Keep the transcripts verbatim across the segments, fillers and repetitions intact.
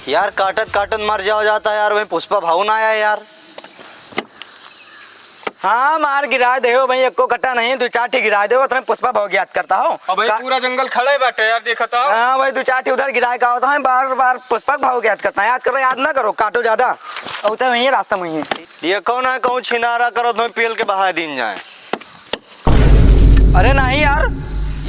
यार, काटत काटत मर जाओ जाता है यार, वही पुष्पा भाऊ ना आया यार। हाँ, मार गिराय देहो भाई, एको कट्टा नहीं, दुइ चार ठी गिराय देहो, तुम्हें पुष्पा भाऊ याद करता हो। अब भाई का- पूरा जंगल खड़ा ही बाटे यार, देखत हो। हाँ भाई, दुइ चार ठी उधर गिराय का होता है, बार बार पुष्पा भाऊ याद करता है, याद करो, याद ना करो, काटो ज्यादा। और तो वही रास्ता में ही है। ये कौन है, कहूँ छिनारा करो, तुम्हें पेल के बहा दीन जाए। अरे नहीं यार,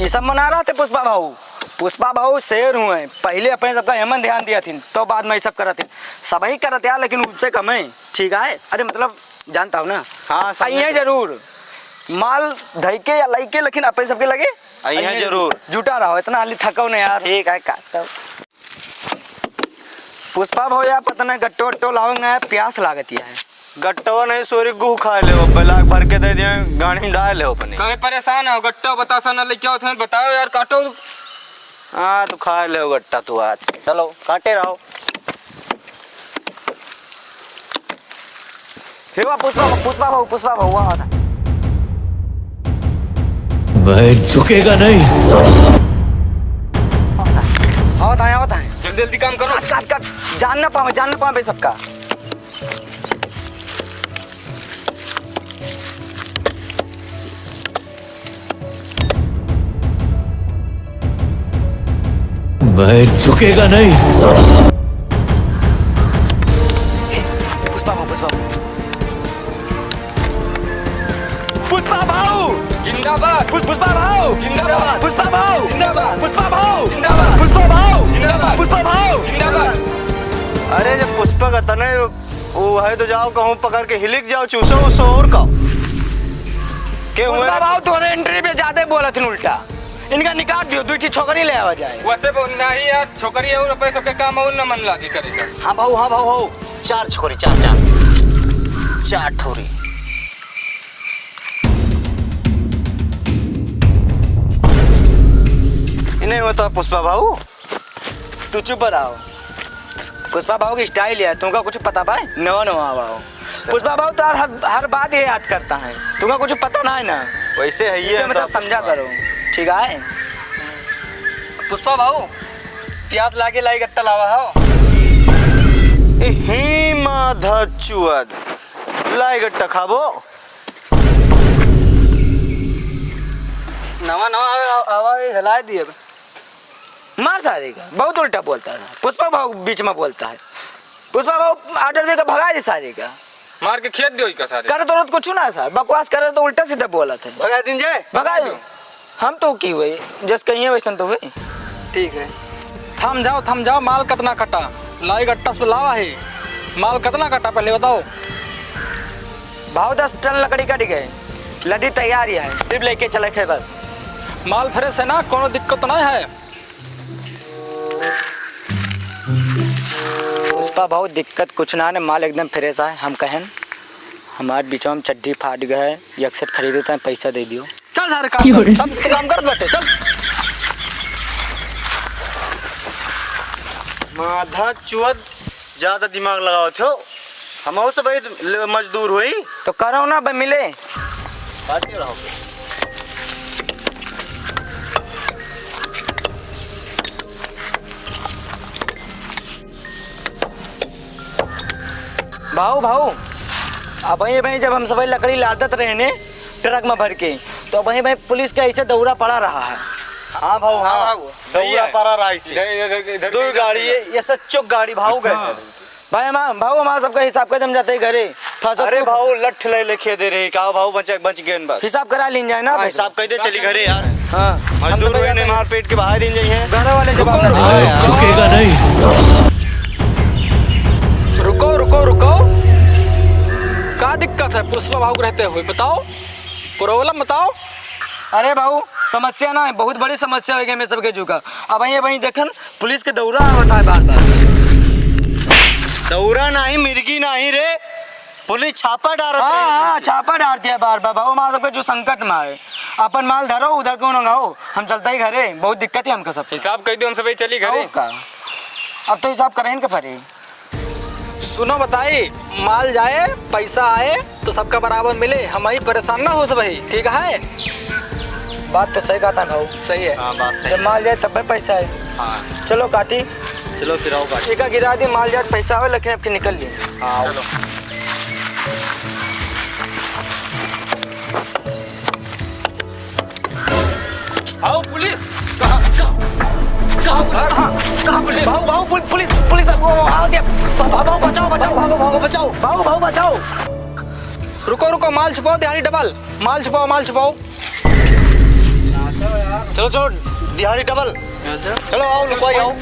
ये सब मना रहा थे पुष्पा भाऊ। पुष्पा भाऊ शेर हुए, पहले अपने सबका एमन ध्यान दिया थी, तो बाद में ये सब करत थी। सब ही करत यार, लेकिन उससे कम है, ठीक है? अरे मतलब, जानता हूँ ना। हाँ, समझ अइहे गए। जरूर, माल धइके या लइके, लेकिन अपने सबके लगे अइहे अइहे जरूर। जुटा रहो, इतना हाली थको नहीं यार। ठीक है, काटो। पुष्पा भाऊ यार, पता नहीं गट्टो वट्टो लावेंगे, प्यास लागत है। गट्टवा नहीं, सोरी गुह खाए ले, अब लाख भर के दे दिए, गाड़ी में डाल ले अपने। काहे परेशान हो? गट्टा बतासा ना लेके आओ, तुम्हें बताओ यार, काटो। हाँ, तू खाए ले गट्टा तू आज। चलो, काटे रहो। हे वाह, पुष्पा, पुष्पा भाऊ, पुष्पा भाऊ, वाह, वाह। मैं झुकेगा नहीं, साला। आवत है, आवत है। जल्दी, जल्दी काम करो। काट, काट, काट। जान ना पावे, जान ना पावे सबका। मैं झुकेगा नहीं, साला। पुष्पा भाऊ, पुष्पा भाऊ। पुष्पा भाऊ! जिंदाबाद! पुष-, पुष्पा भाऊ! जिंदाबाद! पुष्पा भाऊ! जिंदाबाद! पुष्पा भाऊ! जिंदाबाद! पुष्पा भाऊ! जिंदाबाद! पुष्पा भाऊ! जिंदाबाद! अरे, जब पुष्पा का तने वो है तो जाओ, कहूँ पकड़ के हिलिक जाओ, चूसो उसो और का। के हुए? पुष्पा भाऊ, तोरे entry पे जाते बोलत हन उल्टा। इनका निकाल दियो, दुइ ठी छोकरी ले आवा जाए। वैसे वो नहीं यार, छोकरी और अपने सबके काम और न मन लागे करे का। हाँ भाऊ, हाँ भाऊ, हो। चार छोकरी, चार, चार। चार ठोरी। इन्हें होता पुष्पा भाऊ। तू चुप रहो। पुष्पा भाऊ की style है, तुमका कुछ पता बा? नवा नवा आवा हो। पुष्पा भाऊ तो हर, हर, हर बात ये याद करता है, तुमका कुछ पता ना है ना। वैसे है ये इनका तो मतलब समझा करो, ठीक है? पुष्पा भाऊ, प्यास लागे, लाई गट्टा लावा हो। ए, हे माधा चुअद, लाई गट्टा खाबो। नवा नवा आवा, आवा, हिला दिए। मार सारे का, बहुत उल्टा बोलता है। पुष्पा भाऊ बीच में बोलता है। पुष्पा भाऊ order देकर भगा दे सारे का। मार के खेत दियो इका सारे। करे तो कुछ ना सर, बकवास करे तो उल्टा सीधा बोलत है। भगा दिन जाए। भगा दो। हम तो की हुई, जस कहिए वैसन तो हुई। ठीक है। थम जाओ, थम जाओ, माल कितना कटा? लाई गट्टा से लावा है। माल कितना कटा पहले बताओ। भाव दस टन लकड़ी कट गए, लदी तैयार ही है, सिर्फ लेके चले थे बस। माल fresh है ना, कोनो दिक्कत नहीं है। पुष्पा भाऊ दिक्कत कुछ ना ने, माल एकदम fresh है। हम कहन हमार बीचवा में चड्डी फाट गए है, एक set खरीदे तो पैसा दे दियो। चल सारे काम कर, सब तो काम करत बाटे, चल। माधा चुअद, ज्यादा दिमाग लगावत हो। हमहू से भाई ले-, मजदूर होई। तो करो ना बे, मिले। बात नहीं रहो। भाऊ, भाऊ, अबहीं, अबहीं जब हम सबै लकड़ी लादत रहे ने ट्रक में भर के, तो अबहीं, अबहीं पुलिस के ऐसे दौरा पड़ा रहा है। हाँ भाऊ, हाँ। हाँ भाऊ, सही दौरा है। पड़ा रहा इसे। इधर, इधर, इधर, इधर दो कहीं गाड़ी इधर। है, ये सच्चो गाड़ी भाऊ गए। हाँ। भाई, हमार, भाऊ, हमार सबका हिसाब कर दे, हम जाते ही घरे। फंसो अरे तू। भाऊ, लठ ले लेके दे रहे, का भाऊ, बच, बच गए बस। हिसाब करा लीन जाए ना हाँ, भाई। हिसाब कर दे, चली घरे यार। हाँ, हम मजदूर तो वही जाते ने हैं। मार पेट के बाहर दिन जाइए। घर वाले जवाब रुको, देते हैं। रुको। झुकेगा नहीं। रुको, रुको, रुको। का दिक्कत है पुष्पा भाऊ के रहते हुए? बताओ, problem बताओ। अरे भाऊ, समस्या ना है, बहुत बड़ी समस्या हो गई हमें सबके जुका। अबहीं, अबहीं देखन, पुलिस के दौरा आवत है बार बार। दौरा नहीं, मिर्गी नहीं रे, पुलिस छापा डारत हाँ, है। हाँ, छापा डारत है बार बार। भाऊ, हमार सबके जो संकट में है, अपन माल धरो, उधर क्यों ना गाओ, हम चलते ही घरे, बहुत दिक्कत है हमका सब। हिसाब कर दो, हम सब चली घरे। और का? अब तो हिसाब करें के पड़े। सुनो बताई, माल जाए, पैसा आए, तो सबका बराबर मिले, हम ही परेशान ना हो सब ही, ठीक है? बात तो सही कहा था भाऊ। सही है। हाँ, बात सही जब है। माल जाए तब पैसा आए। हाँ। चलो काटी। चलो फिर आओ गाड़ी। ठीक है, गिरा दे, माल जात पैसा आवे, लेकिन अब के निकल लिए। हाँ, चलो। आओ पुलिस। कहाँ, कहाँ, कहाँ पुलिस? कहाँ, कहाँ पुलिस? भाऊ, भाऊ, पुल-, पुलिस, पुलिस, वो, वो, आओ दे। भाऊ, भाऊ, बचाओ, बचाओ। भागो, भागो, बचाओ। भाऊ, भाऊ, बचाओ। रुको, रुको, माल छुपाओ, दिहाड़ी डबल। माल छुपाओ, माल छुपाओ। चलो, चलो, दिहाड़ी डबल। चलो, आओ, लुकवाई, आओ।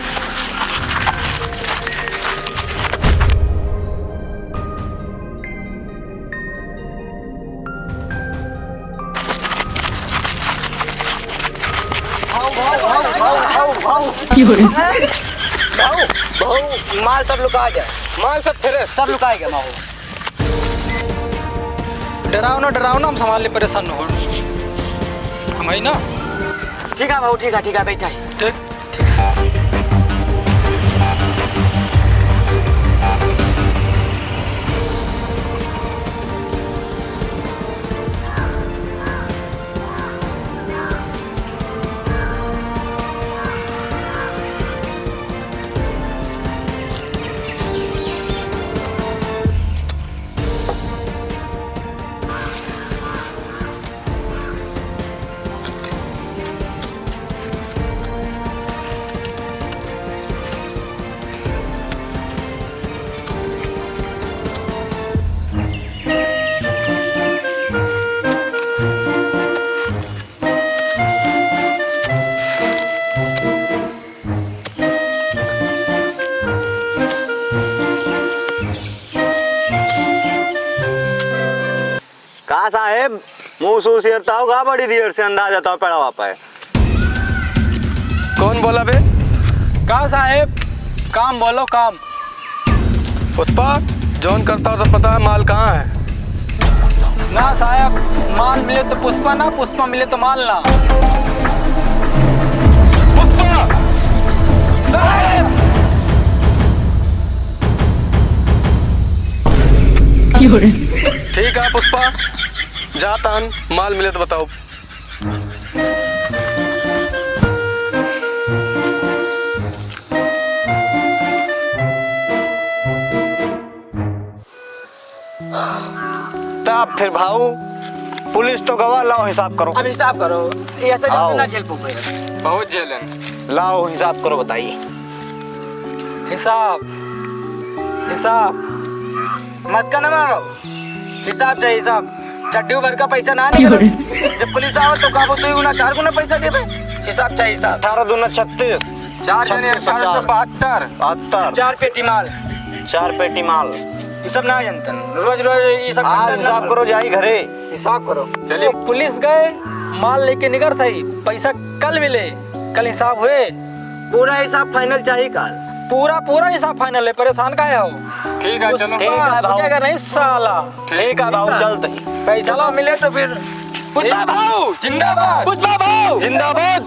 भाऊ, भाऊ, भाऊ, भाऊ, भाऊ, भाऊ। भाऊ, भाऊ, माल सब लुका गया। माल सब फिरे। सब लुका गया, माल। डराओ ना, डराओ ना, हम संभाल ले, परेशान न हो। हम है ना। ठीक है भाऊ, ठीक है, ठीक है, बैठा है। ठीक। का साहेब, मुंह सूस हेरता हो का? बड़ी देर से अंदाजा तो पड़वा पे। कौन बोला बे? का साहेब, काम बोलो, काम। पुष्पा, जौन करता हो सब पता है, माल कहाँ है? ना साहेब, माल मिले तो पुष्पा ना, पुष्पा मिले तो माल ना। पुष्पा! साहेब! ठीक है पुष्पा, जाता हन, माल मिले तो बताओ। तब फिर भाऊ, पुलिस तो गवा, लाओ हिसाब करो। अब हिसाब करो, ये सजा आओ। ना झेल पाऊंगा यार। बहुत झेलन। लाओ हिसाब करो, बताइए। हिसाब, हिसाब, मस्का ना मारो, हिसाब चाहिए हिसाब। चड्डी भर का पैसा ना निकले। जब पुलिस आओ तो कहो, "तू गुना चार गुना पैसा देबे।" हिसाब चाहिए हिसाब। अठारह दूना छत्तीस। चार जने छत्तीस सौ अठारह सौ बहत्तर। बहत्तर। चार पेटी माल। चार पेटी माल। ये सब ना जनतन। रोज रोज ये सब आज करतन हिसाब ना। करो, जाई घरे। हिसाब करो। चलिए। वो पुलिस गए, माल लेके निकल थई, पैसा कल मिले, कल हिसाब हुए। पूरा हिसाब final चाहिए काल। पूरा, पूरा हिसाब final है, परेशान काहे हो? ठीक है, चलो। ठीक है, भाऊ। अगर नहीं साला। ठीक है, भाऊ, चलते हैं। पैसा मिले तो फिर। पुष्पा भाऊ, जिंदाबाद। पुष्पा भाऊ, जिंदाबाद।